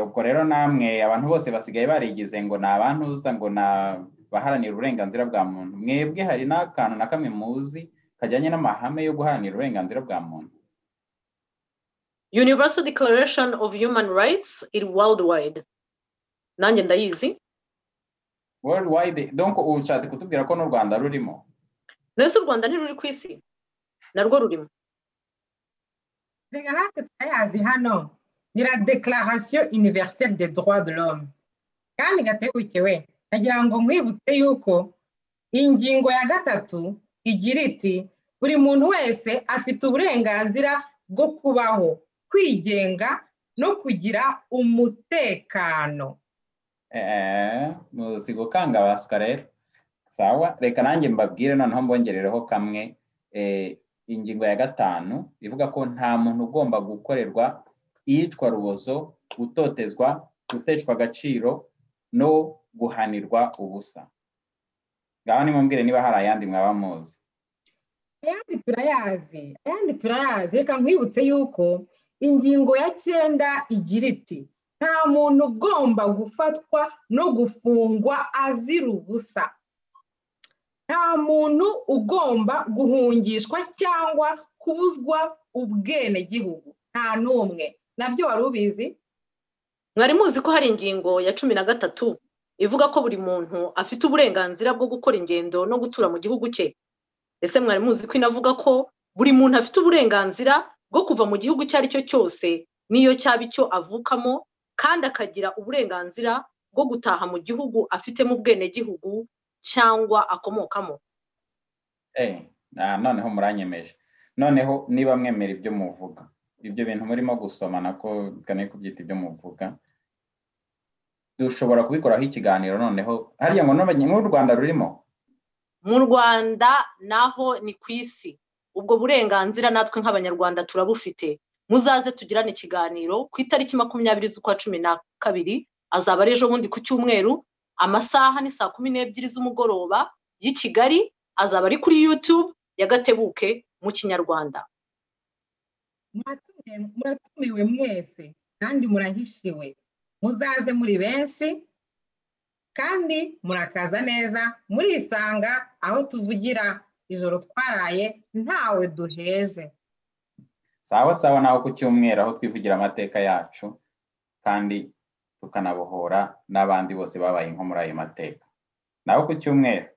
Ubwo rero namwe abantu bose basigaye barigize ngo ni abantuza, ngo ni abaharanira uburenganzira bwa muntu. Mwebwe hari n'akantu na kamwe muzi kajyanye n'amahame yo guharanira uburenganzira bwa muntu? Universal Declaration of Human Rights iri worldwide, nanjye ndayizi. Worldwide, donc ushatse kutubwira ko n'u Rwanda rurimo? Mbese u Rwanda ntiruri ku isi? Narwo rurimo. Reka natwe turayazi hano, ni la Déclaration universelle des droits de l'homme. Kandi Gatebuke we, nagira ngo nkwibutse yuko ingingo ya 3 igira iti: "Buri muntu wese afite uburenganzira bwo kubaho, kwigenga no kugira umutekano." Muzi gukanga abaswa rero. Sawa, reka nanjye mbabwire noneho mbongerereho kamwe. Ingingo ya 5 ivuga ko nta muntu ugomba gukorerwa iyicwa rubozo, gutotezwa, guteshwa agaciro no guhanirwa ubusa. Ngaho nimumbwire niba hari ayandi mwaba muzi. Ayandi turayazi, ayandi turayazi. Reka nkwibutse yuko ingingo ya 9 igira iti: "Nta muntu ugomba gufatwa no gufungwa azira ubusa. Nta muntu ugomba guhungishwa cyangwa kubuzwa ubwenegihugu, nta n'umwe." Nabyo wari ubizi? Mwari muzi ko hari ingingo ya 13 ivuga ko buri muntu afite uburenganzira bwo gukora ingendo no gutura mu gihugu cye? Ese mwari muzi ko inavuga ko buri muntu afite uburenganzira bwo kuva mu gihugu icyo ari cyo cyose, n'iyo cyaba icyo avukamo, kandi akagira uburenganzira bwo gutaha mu gihugu afitemo ubwenegihugu cyangwa akomokamo? Noneho muranyemeje. Noneho niba mwemera ibyo muvuga, ibyo bintu murimo gusoma, nako kane kubyita ibyo muvuga, dushobora kubikoraho ikiganiro. Noneho hariya ngo n'u Rwanda rurimo? Mu Rwanda naho ni ku isi. Ubwo burenganzira natwe nk'Abanyarwanda turabufite. Muzaze tugirane ikiganiro ku itariki 20 z'ukwa 12, azaba ari ejo bundi ku cyumweru. Amasaha ni saa 12 z'umugoroba y'i Kigali. Azaba ari kuri YouTube ya Gatebuke mu Kinyarwanda. Muratumiwe mwese kandi murahishiwe. Muzaze muri benshi kandi murakaza neza, murisanga aho tuvugira ijoro twaraye ntawe duheje. Sawa sawa, naho ku cyumweru, aho twivugira amateka yacu kandi tukanabohora n'abandi bose babaye nko muri ayo mateka. Naho ku cyumweru.